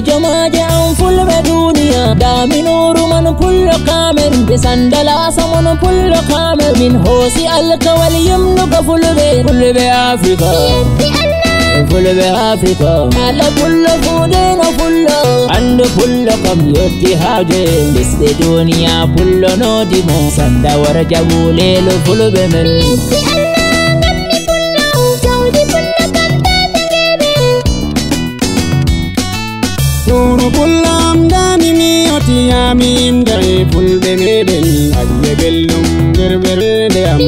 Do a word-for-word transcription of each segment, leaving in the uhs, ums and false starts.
Jamaaje am fulɓe duniya, daaminooru man pullo Kamerun, ɓe sandalaasa mon pullo Kamerun. Min hoosi alkawal yimnugo fulɓe, fulɓe Afrika. Fulɓe Afrika, kala pullo fuu deeno pullo. Anndu pullo kam yotti haaje, lesɗe duniya pullo noodi mo. Sanda wara jaɓu leelo fulɓe men. Nuuru pullo am dami mi yoti haa mi yimda e fulɓe meɗen. Ayye belɗum berberede am.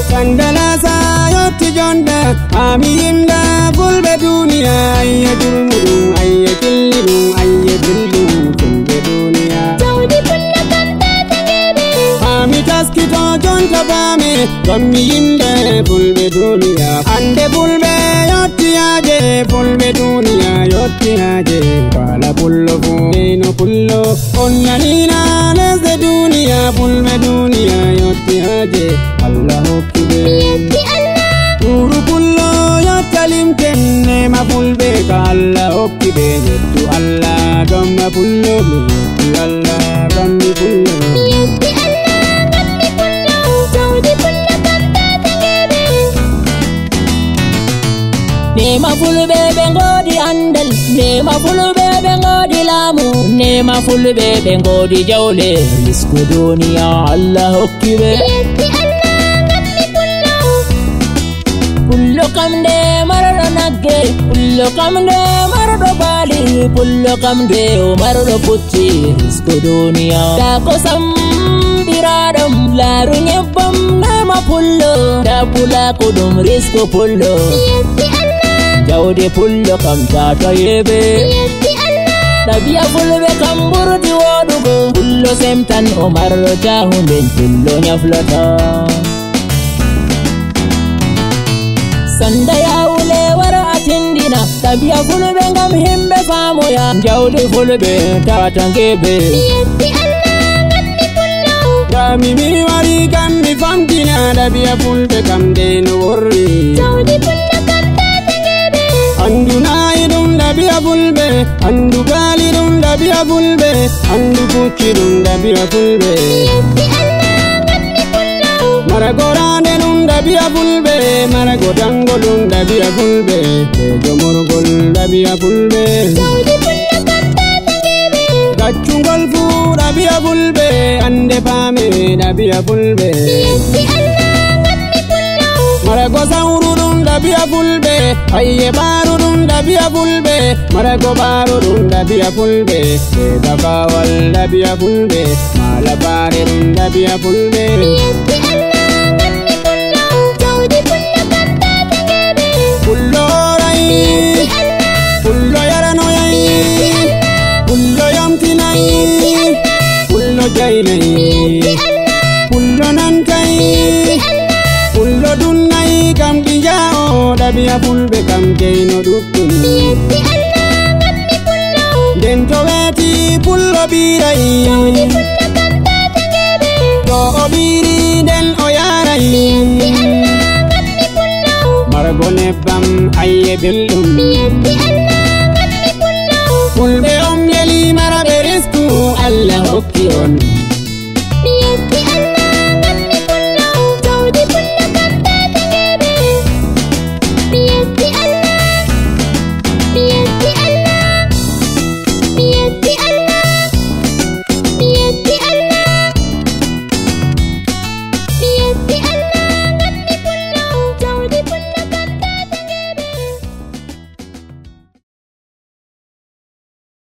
Sandalaasa yotti jonda haa mi yimda fulɓe duniya. Ayye jurmuɗum, ayye killiɗum, ayye belɗum fulɓe duniya. Haa mi taskito jonta faame, ngam mi yimɓe fulɓe duniya. Hande fulɓe yotti haaje, fulɓe duniya yotti haaje. Kala pullo fuu deeno pullo. On nanina lesɗe duniya, fulɓe duniya yotti haaje. Allah hokki ɓe. Nuuru pullo yotta limten, neema fulɓe ka Allah hokki ɓe. Yettu Allah ngam ma pullo, mi yetti Allah ngam mi pullo. Neema fulɓe ɓe ngoodi andal, neema fulɓe ɓe ngoodi laamu, neema fulɓe ɓe ngoodi jawle. Risku duniya Allah hokki ɓe. Pullo kam nde marɗo nagge, pullo kam nde marɗo baali, pullo kam nde o marɗo pucci. Risku duniya. Nda kosam ɓiraaɗam, laaru nyebbam, neema pullo. Nda pulaaku ɗum risku pullo. Jawdi pullo kam tata yeɓe. Ɗabi'a fulɓe kam ɓurdi wooɗugo. Pullo semtan o marɗo caahu nden pullo nyaflata. Sanda yawule wara a tindina. Ɗabi'a fulɓe ngam himɓe faamoya. Jawdi fulɓe tawata ngeɓe. Dami mi wari kam mi famtina. Ɗabi'a fulɓe kam nde no worri. Andu na'i ɗum ɗabi'a fulɓe. Andu gaali ɗum ɗabi'a fulɓe. Andu pucci ɗum ɗabi'a fulɓe. Mara goraande ɗum ɗabi'a fulɓe. Mara godango ɗum ɗabi'a fulɓe. Jomorgol ɗabi'a fulɓe. Gaccungol fuu ɗabi'a fulɓe. Ande paame ɗabi'a fulɓe. Mara go sawru ɗum ɗabi'a fulɓe. Ayye baaru ɗum ɗabi'a fulɓe. Mara go baaru ɗum ɗabi'a fulɓe. Ɓe dafawal ɗabi'a fulɓe. Mala baare ɗum ɗabi'a fulɓe. Pullo horay. Pullo yaranoyay. Pullo yamtinay. Pullo jaynay. Pullo nantay. Pullo dunnay kam ɗi jaawo. Ɗabi'a fulɓe kam jeyno ɗuɗɗum. Nden to weeti pullo biiray. To o biiri nden o yaaray. Margo nebbam ayye belɗum.